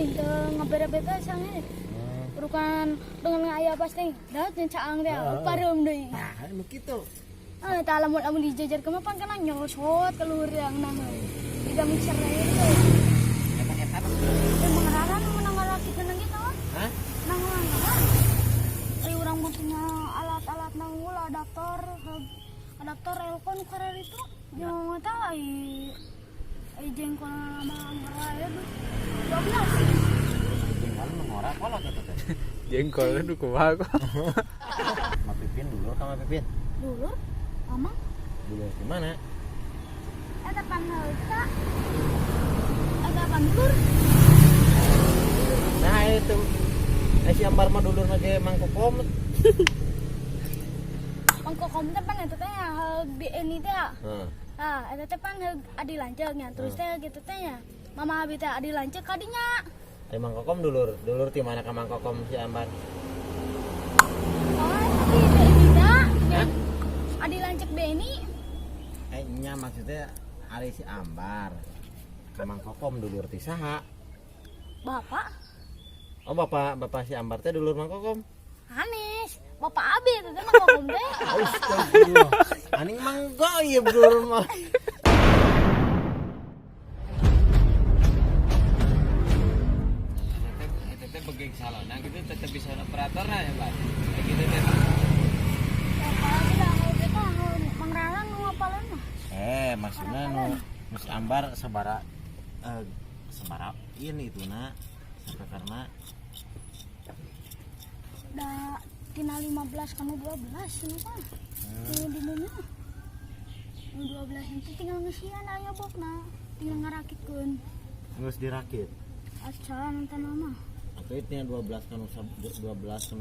nih teu ngabere-bere sange. Urukan dengan aya pasti dah jeung caang teh pareum deui. Nah, nu kitu. Ah, tah lamun lamun dijajar ke mah pan kana nyosot keluar yang nang. Tiga mixer itu. Eta-eta. Emang rara nu menang ngalakikeun ge tah? Hah? Nang nang. Ai urang mah punya alat-alat nang adaptor, adaptor elkon karar itu. Jeung eta ai ai jengkol mah anggar wae 12. Jengkol nu ngora kolot eta teh. Jengkol nu kumaha kok. Ma Pipin dulur ka Ma Pipin. Dulur? Amang? Dulur di mana? Eta pan heula. Eta pan dulur. Nah itu. Si Ambar mah dulur mah ge Mang Kokom. Mang Kokom teh pan eta teh heug di ini teh. Heeh. Ah, eta teh pan heug adi lanceuk nya. Terus teh gitu teh nya. Mama abi teh adi lanceuk ka dinya. Eh Mang Kokom dulur, dulur di mana ka Mang Kokom si Ambar? Oh, tapi teh ini dah. Adi lanceuk Beni. Nya maksudnya ari si Ambar. Ka Mang Kokom dulur ti saha? Bapak. Oh, bapak bapak si Ambar teh dulur Mang Kokom. Anis, bapak abi itu teh Mang Kokom teh. Astagfirullah. Aning Mang Goyeb dulur mah. Eta teh begeng salona gitu tetep bisa operatorna ya, Pak. Kayak gitu teh. Bapak udah kita Mang Rara nu ngapalin mah. Maksudnya nu si Ambar sabara sabara ini itu na sampai karena Da tina 15 kamu 12 ini kan. Nu di mana? Nu 12 itu tinggal ngesian aya bokna, tinggal ngarakitkeun. Geus dirakit. Acan tanah mah. Atau itu yang 12 kan 12 kan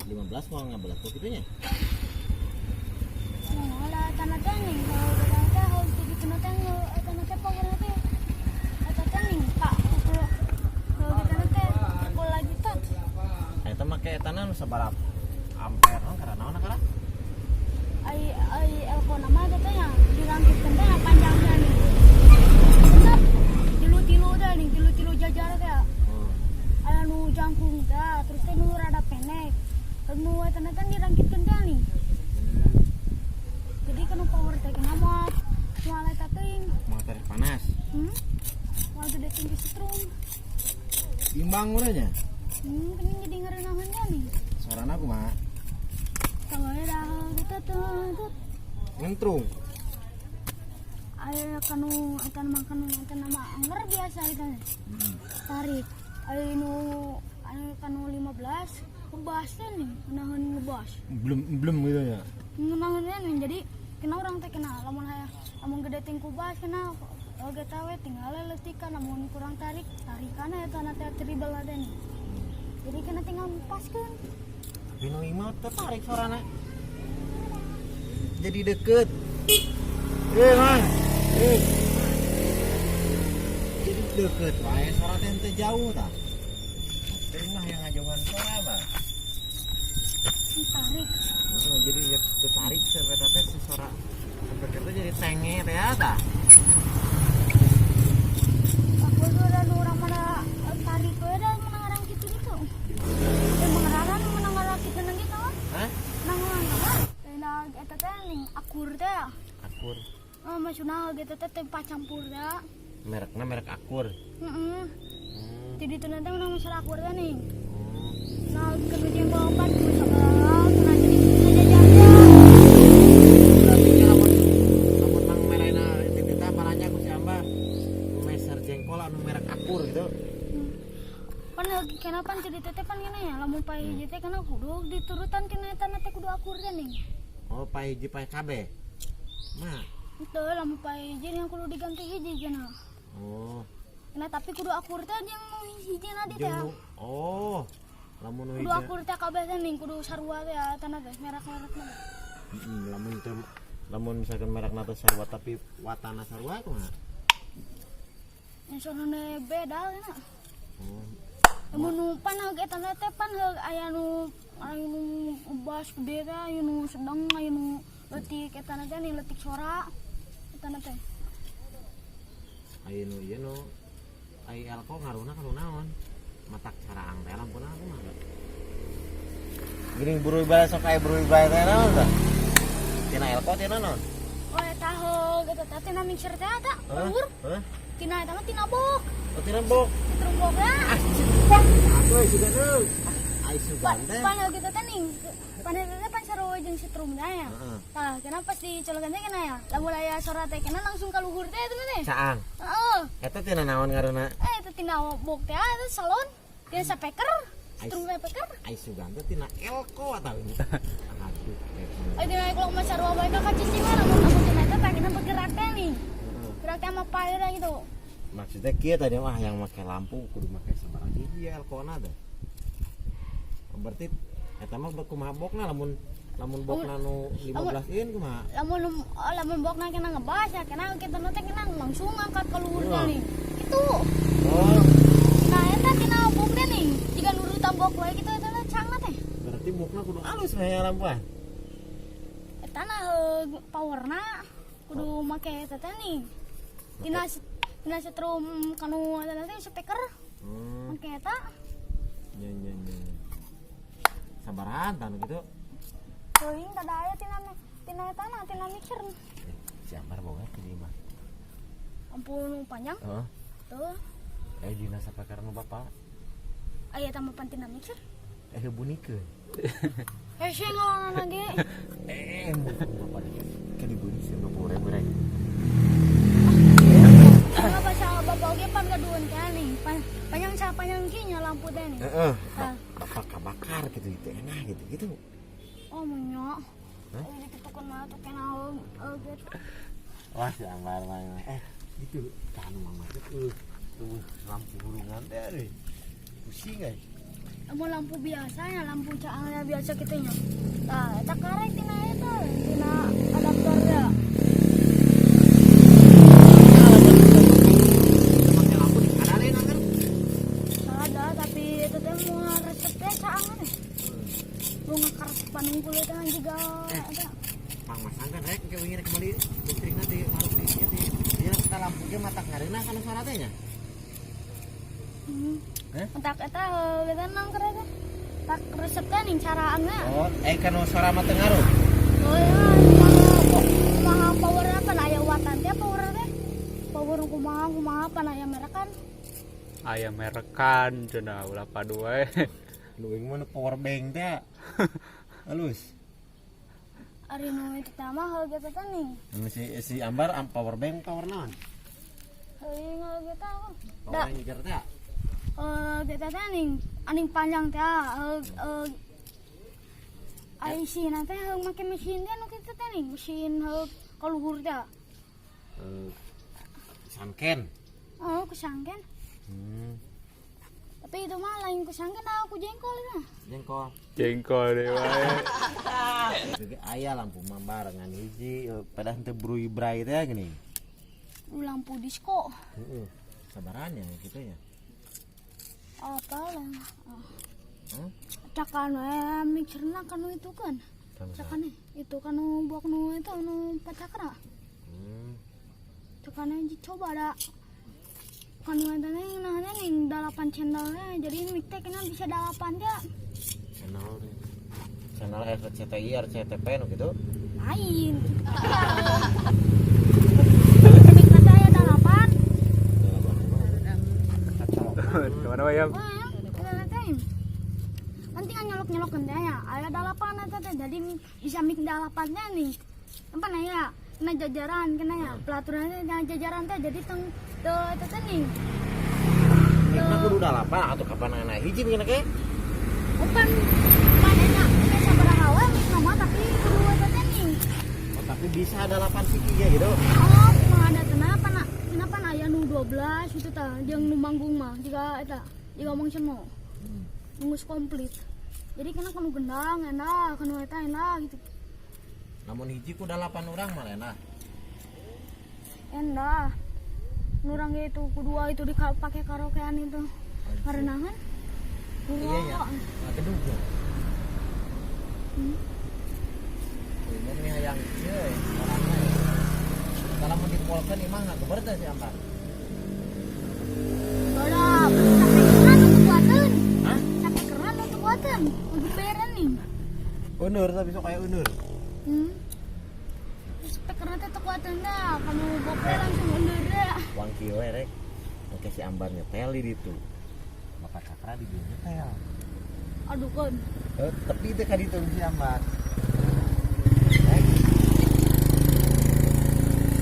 15 mau ngabelah tuh gitu nya. Nah, lah tanah teh nih, kalau tanah teh harus dibikin teh tanah teh pokoknya teh. Eta teh nih, Pak, kalau di tanah teh pukul lagi teh. Eta make eta nu sabaraha ampere naon karena naon karena? Ai ai elko nama teh teh yang dirangkitkeun teh panjangnya nih. Bener. Tilu-tilu teh nih, tilu-tilu jajar teh. Aya nu jangkung teh, terus teh nu rada pendek. Nu eta teh dirangkitkeun teh nih. Jadi kena power teh kena moal moal eta teuing. Moal tarik panas. Moal gede tinggi setrum. Imbang urangnya. Kena jadi ngerenahan teh nih. Suarana kumaha? Tawanya dah gitu tuh. Ngentrung. Aya kanu eta mah kanu eta nama angger biasa itu. Tarik. Aya nu aya kanu 15 ngebas teh nih, ngenahan ngebas. Belum gitu ya. Ngenahan nih jadi kena orang teh kena lamun aya lamun gede ting kubas kena oge tawe tinggal letikan lamun kurang tarik tarikan eta na teh tribal teh nih. Jadi kena tinggal ngepaskeun. Tapi nu imah teh tarik sorana. Jadi deket. Mang. Jadi deket wae suara teh teu jauh tah. Teh mah yang ngajauhan suara mah. Tarik. Oh, jadi ya tertarik sampai teh suara sampai kerja jadi tenge teh tah. Aku udah orang mana tarik we da menang orang kitu gitu. Emang rara nu menang orang kitu nang gitu. Hah? Nang nang. Nah, eta teh ning akur teh. Akur. Oh, maksudna gitu teh tempat campur teh. Merekna merek akur. Heeh. Jadi teu nanti menang masalah akur teh nih. Nah, keur jengkol opat kudu sabaraha kena jadi sajajar teh. Berarti lamun lamun mang merena titita paranya ku si Ambar meser jengkol anu merek akur gitu. Pan lagi kenapa jadi teh pan gini ya lamun pae hiji teh kana kudu diturutan tina eta teh kudu akur teh nih. Oh, pae hiji pae kabeh. Mah. Henteu lamun pae hiji yang kudu diganti hiji cenah. Oh. Nah, tapi kudu akur teh jeung nu hijina di teh. Oh. Lamun nu hiji. Kudu akur teh kabeh teh ning kudu sarua teh eta teh merek-merekna. Heeh, lamun teu lamun misalkan merekna teh sarua tapi watana sarua kumaha? Yang sono beda nya. Oh. Lamun nu pan eta teh pan aya nu bas gede teh, aya nu sedang, aya nu leutik eta teh ning leutik sora eta teh. Aya nu ieu nu ai elko ngaruhna kana naon? Matak caraang teh lampuna aku mah. Gini buruy bae sok aya buruy bae teh naon tah? Tina elko tina naon? Oh eta heug eta teh tina mixer teh eta luhur. Hah? Tina eta mah tina bok. Oh, tina bok. Setrum bok ya. Aku sugan euy. Ai sugan teh. Pan gitu teh ning. Pan eta teh pan sarua jeung setrum teh ya. Heeh. Tah, kenapa pas dicolokan teh kena ya? Lamun aya sora teh kena langsung ka luhur teh eta teh. Caang. Heeh. Eta tina naon ngaranna? Eh eta tina bok teh eta salon. Tina speaker. Setrum speaker. Ai sugan teh tina elko atau ini. Aduh. Ai tina kalau mah sarua bae ka cicing mah lamun lamun tina eta tah kena bergerak teh nih. Gerak teh sama pair gitu. Maksudnya kieu tadi mah yang make lampu kudu make sabaraha hiji elkona teh. Berarti eta mah kumaha bokna lamun lamun bokna nu 15 in kumaha? Lamun lamun bokna kena ngebas ya kena kita teh kena langsung angkat ke luhur Iya. nih. Gitu. Oh, Nah eta tina bok teh nih. Jika nurutan bok wae gitu eta teh cangna teh. berarti bokna kudu alus mah ya lampuan. Eta na heug powerna kudu make eta teh nih. Tina tina setrum kanu eta teh speaker make eta. Nya nya nya. Sabarahan tah nu kitu? Teuing tada aya tina tina eta na tina mixer. Eh, si Ambar boga ke di imah. Ampun nu panjang. Heeh. Tuh. Eh dina speaker nu bapak. Aya tambah pan tina mixer. Eh bunikeun. Hese ngalanan ge. Eh, bapak ke dibeli sih 20.000 rek. Kenapa sama bapak oge pan gaduhan teh nih. Panjang sa panjang kieu nya lampu teh nih. Heeh. Ah. Bapak kabakar gitu itu enak gitu gitu. Oh menyo. Hah? Oh ditutukeun mah tuh kena gitu. Wah, si Ambar mah. Eh, gitu kan mama tuh lampu hurungan teh euy. Pusing euy. Mau lampu biasanya, lampu caangnya biasa gitu nya. Nah, eta karek tina eta, tina adaptornya. Pakai lampu di kadalin kan. Ada, tapi itu teh mau resep teh caangan teh. Lu ngakaresepan unggul eta juga eta. Pang masang kan rek ke wingi rek meuli listrikna di warung di ieu di. Ieu kita lampu ge matak ngareunah kana suara teh nya. Hah? Entak eta eta nang kere teh. Tak resep teh ning caraanna. Oh, kana suara mah teu ngaruh. Oh ya, kumaha power apa aya watan teh power teh. Power kumaha kumaha pan aya merek kan. Aya merekan cenah ulah padu wae. Lu mah nu power bank teh. Halus. Ari nu itu teh mah heuh teh ning. Si si Ambar am power bank power naon? Heuh heuh teh aku. Power Ranger teh. Teh teh ning aning panjang teh heuh ai sina teh heuh make mesin teh nu kitu teh ning mesin heuh kaluhur teh. Sangken. Oh, ku sangken. Tapi itu mah lain ku sangken aku jengkol itu. Jengkol. Jengkol deh wae. Jadi aya lampu mah barengan hiji pada henteu brui brai teh gini. Lu lampu disco. Heeh. Sabarannya gitu ya. Apa lah? Hmm? Cakan we mixerna kan itu kan. Cakane itu kan nu buak nu itu nu pacakra. Cakane coba ada kan nu eta teh nah ning 8 channelnya jadi mic teh kena bisa 8 teh. Channel channel RCTI RCTP nu gitu. Lain. Mic teh aya 8. Kemana wae ya? Nanti kan nyolok-nyolok teh ya. Aya 8 eta teh jadi bisa mic 8 nya nih. Apa nah ya? Kena jajaran kena ya. Pelaturannya kena jajaran teh jadi teng teu eta teh nih. Micna kudu 8 atau kapan ana hiji mungkin ke? Bukan pan enak teh sabaraha we mic mah tapi kudu eta teh nih. Oh, tapi bisa ada 8 siki ge gitu. Oh, mah ada kenapa nak? Kenapa aya nu 12 gitu tah jeung nu manggung mah jiga eta jiga Mang Seno. Nunggu komplit. Jadi kena kanu gendang enak, kanu eta enak gitu. Namun hiji ku 8 urang mah enak. Enak. Nurang itu kedua itu dipakai karaokean itu. Karena kan Iya ya. Gedung ya. Ini nih hayang ieu orangnya ya. Kalau mau dipolkeun imah ngageber teh si Ambar. Bola, sampai kana nu kuateun. tapi sok aya euneur. Speakerna teh teu kuateun dah, kamu bokeh langsung undur dah. Wang kieu we rek. Oke si Ambar nyetel di ditu. Bapak Cakra di dieu nyetel. Aduh kon. Tapi teh ka ditu si Ambar.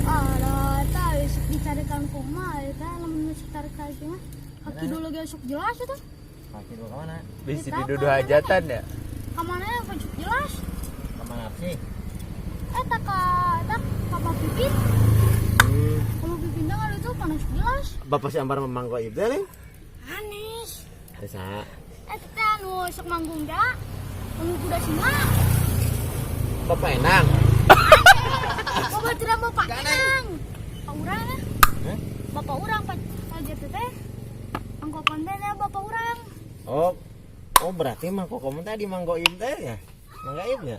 Alah, tah sok dicarikan kumaha eta lamun geus tarik kaki mah. Kaki dulu ge sok jelas eta. Kaki dulu ke mana? Bisa diduduh hajatan ya. Ka mana ya sok jelas. Ke mana sih? Eta ka eta ka Pak Pipin. Kalau Pipin dah itu panas jelas. Bapak si Ambar memang kok itu nih? Anis. Bisa. Eta teh anu sok manggung da. Anu kuda singa. Bapak Enang. Bapak tidak bapak Enang. Pak urang ya. Hah? Bapak urang Pak gitu teh. Angkopan teh bapak urang. Oh. Oh berarti mangko kamu tadi manggo im teh ya? Mangga im ya?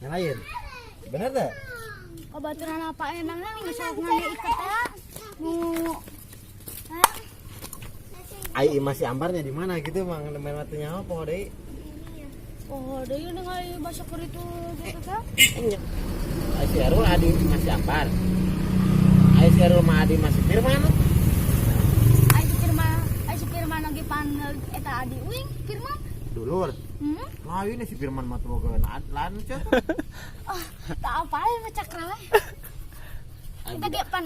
Yang lain? Bener tak? Kabaturan apa Enang nang geus ngane iket teh. Nu Ai masih Ambarnya di mana gitu mang main matunya apa deui? Oh, deui ningali basa keur itu gitu teh. Ai si Erul adi masih Ambar. Ai si Erul mah adi masih Firman. Ai si Firman, ai si Firman lagi pan eta adi uing Firman. Dulur. Lain si Firman mah tuh boga lanceuk. Oh, tak apa mah cakra we. Kita ge pan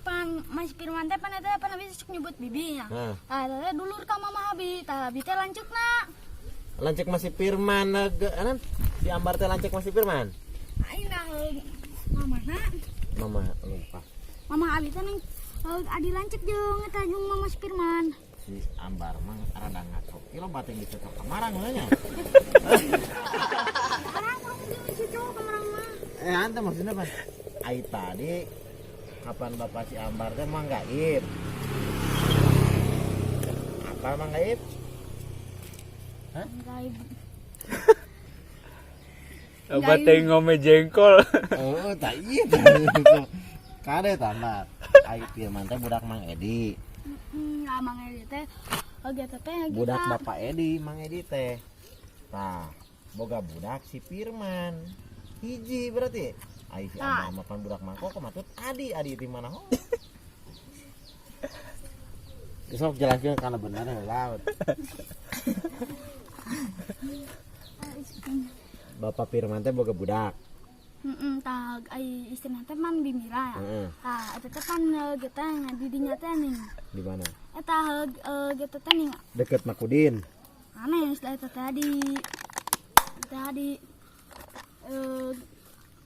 pan Mas Firman teh pan eta pan abi sok nyebut bibi nya. Tah eta teh dulur ka mama abi, tah abi teh lanceukna. Lanceuk masih Firman anan si Ambar teh lanceuk masih Firman. Aing dah mamana. Mama lupa. Mama abi teh nang adi lanceuk jeung eta jeung mama si Firman. Si Ambar mah rada ngaco. Ieu lo bating dicocok kamarang we nya. Kamarang urang jeung cocok kamarang mah. Ante maksudnya apa? Ai tadi kapan bapak si Ambar teh Mang Gaib? Apa Mang Gaib? Hah? Gaib. Apa teh ngome jengkol? Oh, tak iya. Kade tambah. Ai Firman teh budak Mang Edi. Heeh, Mang Edi teh oge teh budak Bapak Edi, Mang Edi teh. Tah, boga budak si Firman. Hiji berarti. Ai si Ambar makan budak mangkok matut adi adi di mana ho. Besok jelaskan karena benar ya laut. Bapak Firman teh boga budak. Heeh, tah ai istrina teh man Bimira. Tah eta teh pan kita di dinya teh ning. Di mana? Eta gitu teh ning. Deket Makudin. Aneh eta tadi. Tadi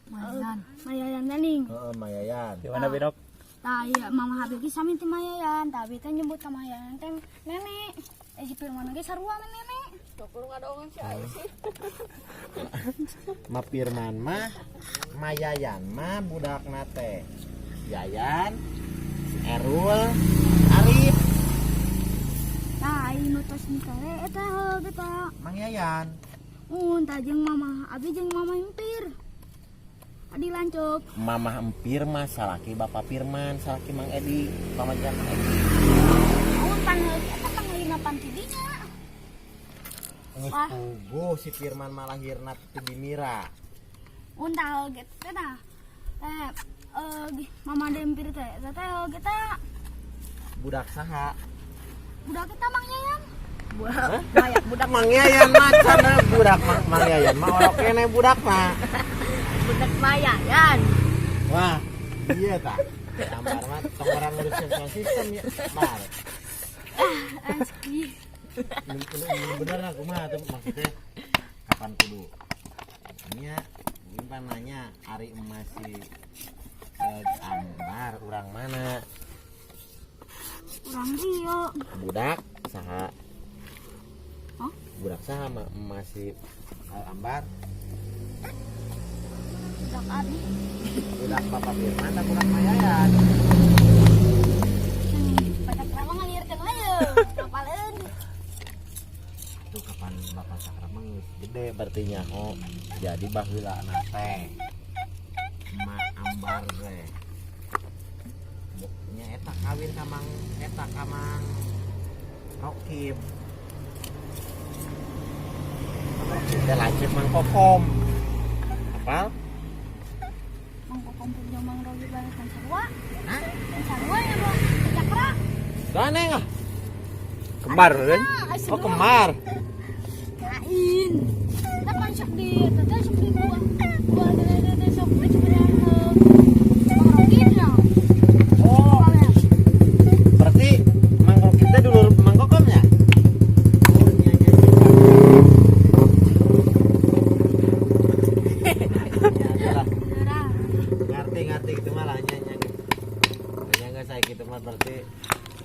Mayayan. Mayayan teh ning. Heeh, Mayayan. Di mana Binok? Tah iya mama Habib ge sami teh Mayayan, tah abi teh nyebut ka Mayayan teh nenek. Si Firman ge sarua mah nenek. Perlu ngadongan si Ai sih. Ma Firman mah Mayayan mah budakna teh. Yayan, Erul, Arif. Tah ai nu tos nikah eta heuh eta. Mang Yayan. Tah jeung mama abi jeung mama Empir. Adi lanceuk. Mamah Empir mah salaki Bapak Firman, salaki Mang Edi, pamajikan Mang Edi. Pan eta panglina pan ti dinya. Geus puguh si Firman mah lahirna ti Bimira. Tah gitu teh tah. Teh mama Empir teh eta teh kita budak saha? Budak kita Mang Yayan. Budak Mang Yayan mah cenah budak Mang Yayan mah orok keneh budak mah. Budak Mayayan. Wah, iya tah. Ambar mah tong orang ngurusin sound system ya. Mar. Anjir. Bener lah kumaha tuh maksudnya kapan kudu nya pan nanya ari emas si Ambar urang mana? Urang dieu. Budak saha? Hah? Budak saha mah emas si Ambar? Budak abi. Budak Bapak Firman atau budak Mayayan? Bapak Cakra ngalirkeun we yeuh. Apaleun. Itu kapan Bapak Cakra mah geus gede berarti nyaho. Jadi baheulana teh Mak Ambar teh. Nya eta kawin ka Mang eta ka Mang Rokib. Mang Rokib teh lanceuk Mang Kokom. Apal? Mang Kokom punya Mang Rokib banyak kan sarua. Hah? Kan sarua ya, Bang. Cakra. Ganeng ah. Kembar kan? Oh, kembar. Lain. Kita kan sok di teh sok di gua. Gua teh teh sok di sebenarnya Mang Rokib ya. Oh, berarti Mang Rokib teh dulur Mang Kokomnya? Oh, iya, iya, iya. Ya, lah. Ngerti ngerti gitu mah lah nya nya. Nya nggak saya gitu mah berarti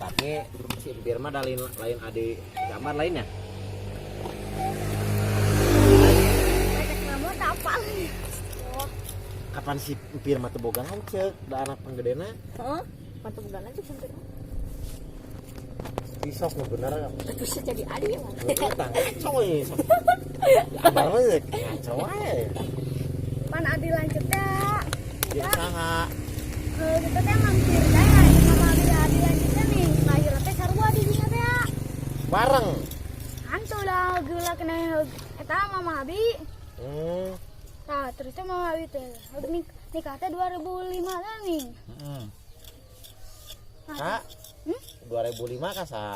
tapi si Empir mah lain lain adik gambar lainnya. Banyak nama tak apal. Kapan si Empir mah teu boga lanceuk da anak panggedena? Heeh. Mantap boga lanceuk sampai. Isok nu bener. Bisa jadi adik ya, Mang. Tah ngaco we sok. Abang mah ngaco wae. Pan adi lanceuk teh. Jeung saha? Kita teh mampir teh sama adi adi lanceuk teh nih. Lahir teh sarua di dinya teh. Bareng. Hantu lah geula kena eta Mama Abi. Nah, terus teh Mama Abi teh nikah teh 2005 teh nih. Heeh. Nah, Kak, Hmm? 2005 ka sa?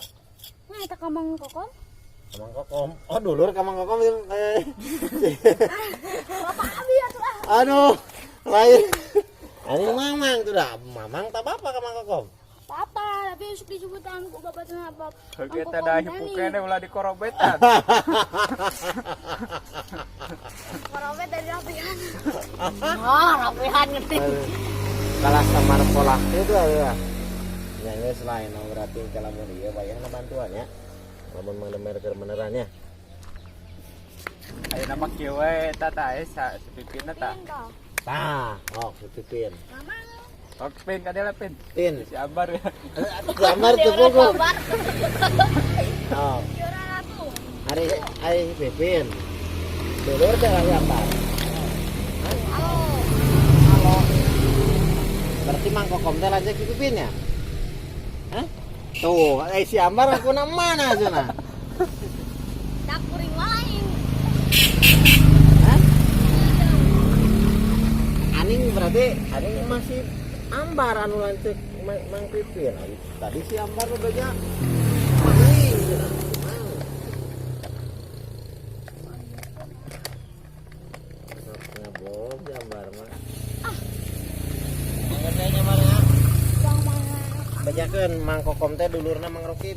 Nah, eta ka Mang Kokom. Ka Mang Kokom. Oh, dulur ka Mang Kokom. Bapak Abi atuh ah. Aduh, lain. Ani mamang tuh dah, mamang tak apa ka Mang Kokom. Papa, tapi sok disebutan ku bapak teh apa? Mang Kita Kokom dah teh hipu nih. kene ulah dikorobetan. Korobet dari rapihan. Oh, rapihan ngerti. Kalah samar pola itu ya. Ya geus lain berarti kalau mun ieu bayangna bantuan ya. Lamun Mang Demer keur beneran ya. Ayeuna mah kieu we eta tah sa si Pipinna tah. Pin tah. Tah, oh si Pipin. Mamang. Oh, Pin kadela Pin. Pin. Si Ambar ya. Gambar tuh buku. Oh, Kiora ratu. hari hari si Pipin. Dulur teh lagi apa? Halo. Halo. Berarti Mang Kokom teh lanjut si Pipin ya? Hah? Tuh, si Ambar aku nama mana cenah? Tak kuring lain. Hah? Aning berarti Aning masih Ambar anu lanceuk Mang Pipin. Tadi si Ambar nu beja Mang cenah. Mang. Sok ngabohong si Ambar mah. Angger teh nya Mar ya. Bang mana? Bejakeun Mang Kokom teh dulurna Mang Rokib.